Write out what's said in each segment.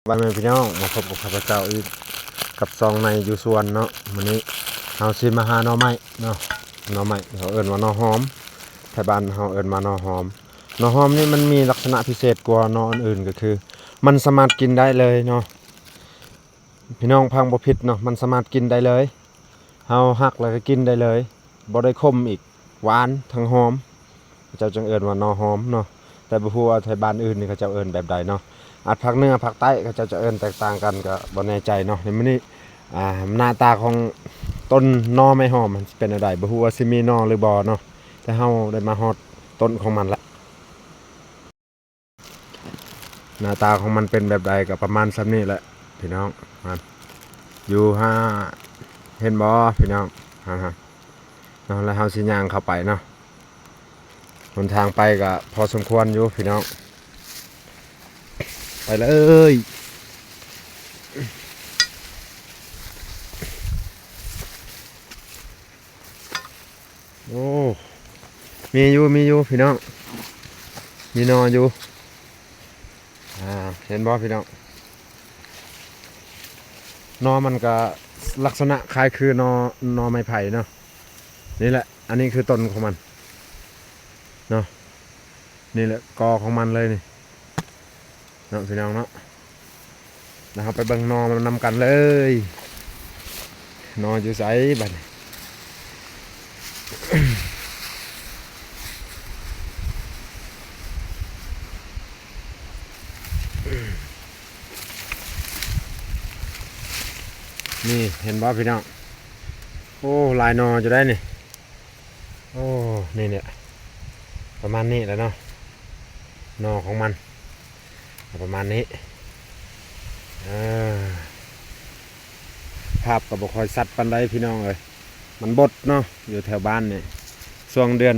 ບາຍ ແມ່ພີ່ນ້ອງ ມາພົບກັບຂ້າພະເຈົ້າອີກ ກັບຊ່ອງໃນຢູ່ສວນເນາະ. ມື້ນີ້ເຮົາຊິມາຫາໜໍ່ໄມ້ເນາະ, ໜໍ່ໄມ້ເຂົາເອີ້ນວ່າໜໍ່ຫອມ, ໄທບ້ານເຮົາເອີ້ນວ່າໜໍ່ຫອມ. ໜໍ່ຫອມນີ້ມັນມີລັກສະນະພິເສດກວ່າໜໍ່ອື່ນໆ ກໍຄືມັນສາມາດກິນໄດ້ເລີຍເນາະ. ພີ່ນ້ອງຟັງບໍ່ຜິດເນາະ, ມັນສາມາດກິນໄດ້ເລີຍ. ເຮົາຫັກແລ້ວກໍກິນໄດ້ເລີຍ, ບໍ່ໄດ້ຂົມອີກ, ຫວານທັງຫອມ, ເຂົາເຈົ້າຈຶ່ງເອີ້ນວ່າໜໍ່ຫອມເນາະ. ແຕ່ບໍ່ຮູ້ວ່າໄທບ້ານອື່ນນີ້ເຂົາເຈົ້າເອີ້ນແບບໃດເນາະ, ອາດພາກເໜືອພາກໃຕ້ເຂົາເຈົ້າຈະເອີ້ນແຕກຕ່າງກັນ ກໍບໍ່ແນ່ໃຈເນາະ. ໃນມື້ນີ້ ອ່າ ໜ້າຕາຂອງຕົ້ນໜໍ່ໄມ້ຫອມມັນຊິເປັນແນວໃດ, ບໍ່ຮູ້ວ່າຊິມີໜໍ່ຫຼືບໍ່ເນາະ, ແຕ່ເຮົາໄດ້ມາຮອດຕົ້ນຂອງມັນລະ. ໜ້າຕາຂອງມັນເປັນແບບໃດກໍປະມານສ່ຳນີ້ແຫຼະພີ່ນ້ອງ. ຫັ້ນ ຢູ່ຫາ ເຫັນບໍ່ພີ່ນ້ອງ? ຫັ້ນ ເນາະ, ແລ້ວເຮົາຊິຍ່າງເຂົ້າໄປເນາະ. ຫົນທາງໄປກໍພໍສົມຄວນຢູ່ພີ່ນ້ອງ, ໄປເລີຍ. ໂອ້ ມີຢູ່ ມີຢູ່ພີ່ນ້ອງ, ມີໜໍ່ຢູ່. ອ່າ ເຫັນບໍ່ພີ່ນ້ອງ? ໜໍ່ມັນກະລັກສະນະຄ້າຍຄືໜໍ່ ໜໍ່ໄມ້ໄຜ່ເນາະ. ນີ້ແຫຼະ ອັນນີ້ຄືຕົ້ນຂອງມັນເນາະ, ນີ້ແຫຼະ ກໍຂອງມັນເລີຍນີ້. ເນາະ ພີ່ນ້ອງເນາະ, ແລ້ວເຮົາໄປເບິ່ງໜໍ່ມັນນຳກັນເລີຍ. ໜໍ່ຢູ່ໃສບັດນີ້? ນີ້ ເຫັນບໍ່ພີ່ນ້ອງ? ໂອ້ ຫຼາຍໜໍ່ຢູ່ໄດ໋ນີ້. ໂອ້ ນີ້ແຫຼະ ປະມານນີ້ແຫຼະເນາະ, ໜໍ່ຂອງມັນປະມານນີ້. ເອີ ພາບກໍບໍ່ຄ່ອຍຊັດປານໃດພີ່ນ້ອງເອີຍ, ມັນບົດເນາະ ຢູ່ແຖວບ້ານນີ້. ຊ່ວງເດືອນ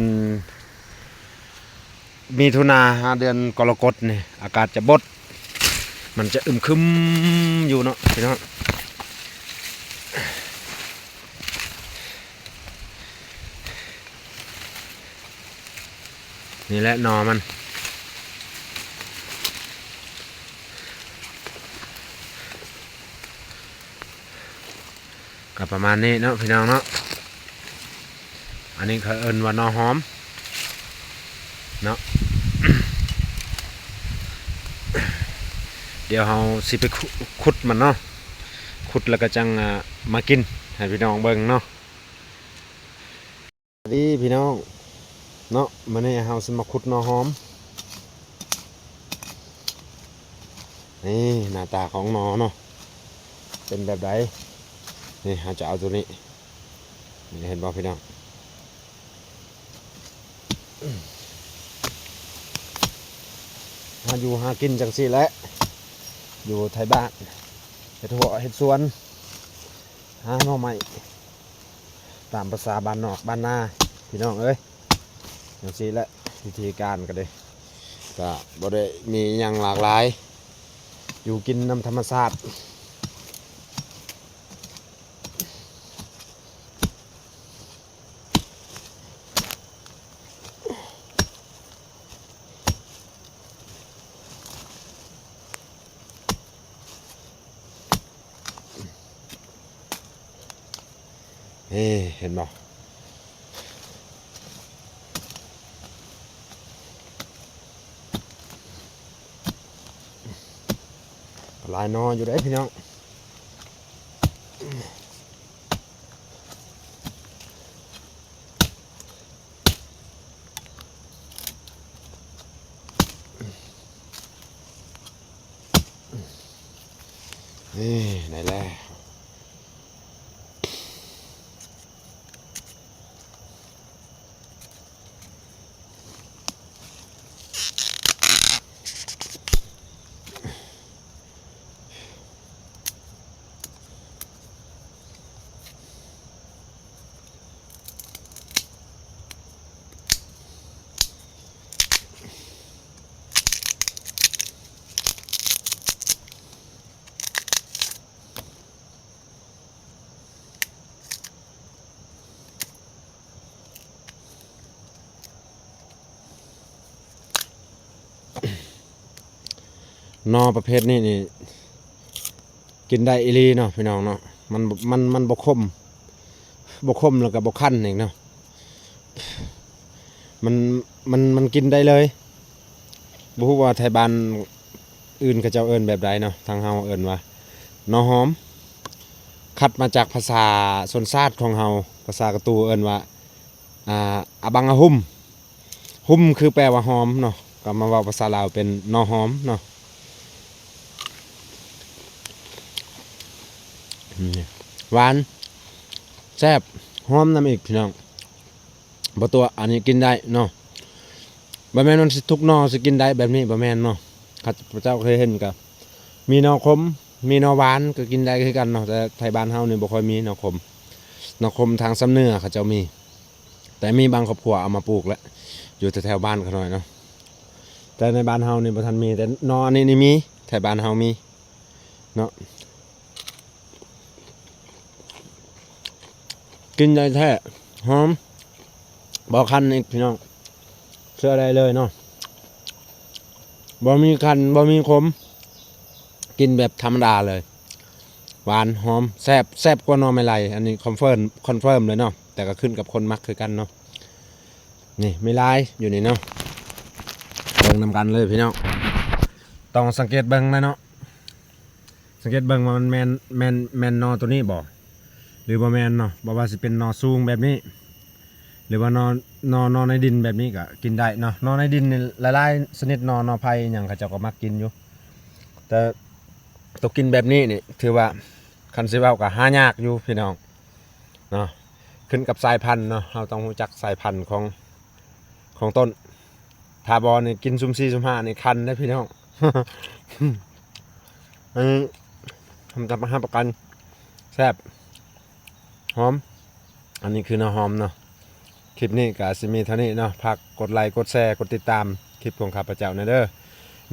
ມິຖຸນາຫາເດືອນກໍລະກົດນີ້ ອາກາດຈະບົດ, ມັນຈະອຶມຄຶມຢູ່ເນາະພີ່ນ້ອງ. ນີ້ແຫຼະໜໍ່ມັນ ກໍປະມານນີ້ເນາະພີ່ນ້ອງເນາະ. ອັນນີ້ເຂົາເອີ້ນວ່າໜໍ່ຫອມເນາະ. ດຽວເຮົາຊິໄປ ຂຸດ ຂຸດມັນເນາະ, ຂຸດແລ້ວກໍຈັ່ງ ອ່າ ມາກິນໃຫ້ພີ່ນ້ອງເບິ່ງເນາະ. ດີພີ່ນ້ອງເນາະ, ມື້ນີ້ເຮົາຊິມາຂຸດໜໍ່ຫອມ. ນີ້ໜ້າຕາຂອງໜໍ່ເນາະ ເປັນແບບໃດ. ນີ້ເຮົາຈະເອົາໂຕນີ້, ນີ້ເຫັນບໍ່ພີ່ນ້ອງ? ຫາຢູ່ຫາກິນຈັ່ງຊີ້ແຫຼະ ຢູ່ໄທບ້ານ, ເຮັດຮົ້ວເຮັດສວນ ຫາໜໍ່ໄມ້ ຕາມພາສາບ້ານນອກບ້ານນາພີ່ນ້ອງເອີຍ. ຈັ່ງຊີ້ແຫຼະ ວິທີການກໍເດ້ ກໍບໍ່ໄດ້ມີຫຍັງຫຼາກຫຼາຍ, ຢູ່ກິນນຳທຳມະຊາດ. ເອີ ເຫັນບໍ່? ຫຼາຍໜໍ່ຢູ່ເດ້ພີ່ນ້ອງ. ນີ້ ໄດ້ແລ້ວ. ໜໍ່ປະເພດນີ້ນີ້ ກິນໄດ້ອີ່ຫຼີເນາະ ພີ່ນ້ອງເນາະ. ມັນ ມັນ ມັນບໍ່ຂົມ ບໍ່ຂົມ ແລ້ວກໍບໍ່ຄັນອີກເນາະ. ມັນ ມັນ ມັນກິນໄດ້ເລີຍ. ບໍ່ຮູ້ວ່າໄທບ້ານອື່ນເຂົາເຈົ້າເອີ້ນແບບໃດເນາະ. ທາງເຮົາເອີ້ນວ່າໜໍ່ຫອມ ຄັດມາຈາກພາສາຊົນຊາດຂອງເຮົາ, ພາສາກະຕູເອີ້ນວ່າ ອ່າ ອາບັງອາຮຸມ. ຮຸມຄືແປວ່າຫອມເນາະ, ກໍມາເວົ້າພາສາລາວເປັນໜໍ່ຫອມເນາະ. ອືມ ຫວານ ແຊບ ຫອມນຳອີກ ພີ່ນ້ອງ. ບໍ່ຕົວະ ອັນນີ້ກິນໄດ້ເນາະ. ບໍ່ແມ່ນວ່າຊິທຸກໜໍ່ຊິກິນໄດ້ແບບນີ້ ບໍ່ແມ່ນເນາະ. ຂ້າພະເຈົ້າເຄີຍເຫັນກໍມີໜໍ່ຂົມ ມີໜໍ່ຫວານ ກໍກິນໄດ້ຄືກັນເນາະ, ແຕ່ໄທບ້ານເຮົານີ້ບໍ່ຄ່ອຍມີໜໍ່ຂົມ. ໜໍ່ຂົມທາງຊຳເໜືອເຂົາເຈົ້າມີ, ແຕ່ມີບາງຄອບຄົວເອົາມາປູກແລ້ວ ຢູ່ແຖວໆບ້ານຂ້ານ້ອຍເນາະ. ແຕ່ໃນບ້ານເຮົານີ້ບໍ່ທັນມີ, ແຕ່ໜໍ່ອັນນີ້ນີ້ມີ, ໄທບ້ານເຮົາມີເນາະ. ກິນໄດ້ແທ້ ຫອມ ບໍ່ຄັນອີກ ພີ່ນ້ອງ, ເຊື່ອໄດ້ເລີຍເນາະ. ບໍ່ມີຄັນ ບໍ່ມີຂົມ, ກິນແບບທຳມະດາເລີຍ. ຫວານ ຫອມ ແຊບ ແຊບກວ່າໜໍ່ໄມ້ໄຫຼ, ອັນນີ້ຄອນເຟີມ ຄອນເຟີມເລີຍເນາະ. ແຕ່ກໍຂຶ້ນກັບຄົນມັກຄືກັນເນາະ. ນີ້ມີຫຼາຍຢູ່ນີ້ເນາະ, ເບິ່ງນຳກັນເລີຍ ພີ່ນ້ອງ. ຕ້ອງສັງເກດເບິ່ງແຫຼະເນາະ. ສັງເກດເບິ່ງວ່າມັນແມ່ນ ແມ່ນ ແມ່ນໜໍ່ໂຕນີ້ບໍ່ ຫຼືບໍ່ແມ່ນເນາະ. ບໍ່ວ່າຊິເປັນໜໍ່ສູງແບບນີ້ ຫຼືວ່າໜໍ່ ໜໍ່ ໜໍ່ໃນດິນແບບນີ້ກໍກິນໄດ້ເນາະ. ໜໍ່ໃນດິນນີ້ຫຼາຍໆຊະນິດ ໜໍ່ ໜໍ່ໄຜ່ຫຍັງ ເຂົາເຈົ້າກໍມັກກິນຢູ່, ແຕ່ໂຕກິນແບບນີ້ນີ້ ຖືວ່າ ຄັນຊິເວົ້າກໍຫາຍາກຢູ່ ພີ່ນ້ອງເນາະ. ຂຶ້ນກັບສາຍພັນເນາະ, ເຮົາຕ້ອງຮູ້ຈັກສາຍພັນຂອງ ຂອງຕົ້ນ. ຖ້າບໍ່ນີ້ກິນຊຸ່ມສີ່ຊຸ່ມຫ້ານີ້ຄັນເດ້ ພີ່ນ້ອງ. ອັນນີ້ທຳ ທຳ ຮັບປະກັນແຊບ ຫອມ. ອັນນີ້ຄືໜໍ່ຫອມເນາະ. ຄລິບນີ້ກໍຊິມີເທົ່ານີ້ເນາະ. ຝາກກົດໄລ ກົດແຊ ກົດຕິດຕາມຄລິບຂອງຂ້າພະເຈົ້າແດ່ເດີ.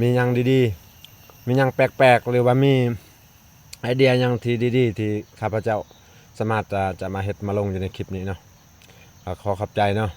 ມີຫຍັງດີໆ ມີຫຍັງແປກໆ ຫຼືວ່າມີໄອເດຍຫຍັງທີ່ດີໆ ທີ່ຂ້າພະເຈົ້າສາມາດຈະ ຈະມາເຮັດມາລົງຢູ່ໃນຄລິບນີ້ເນາະ. ກໍຂໍຂອບໃຈເນາະ.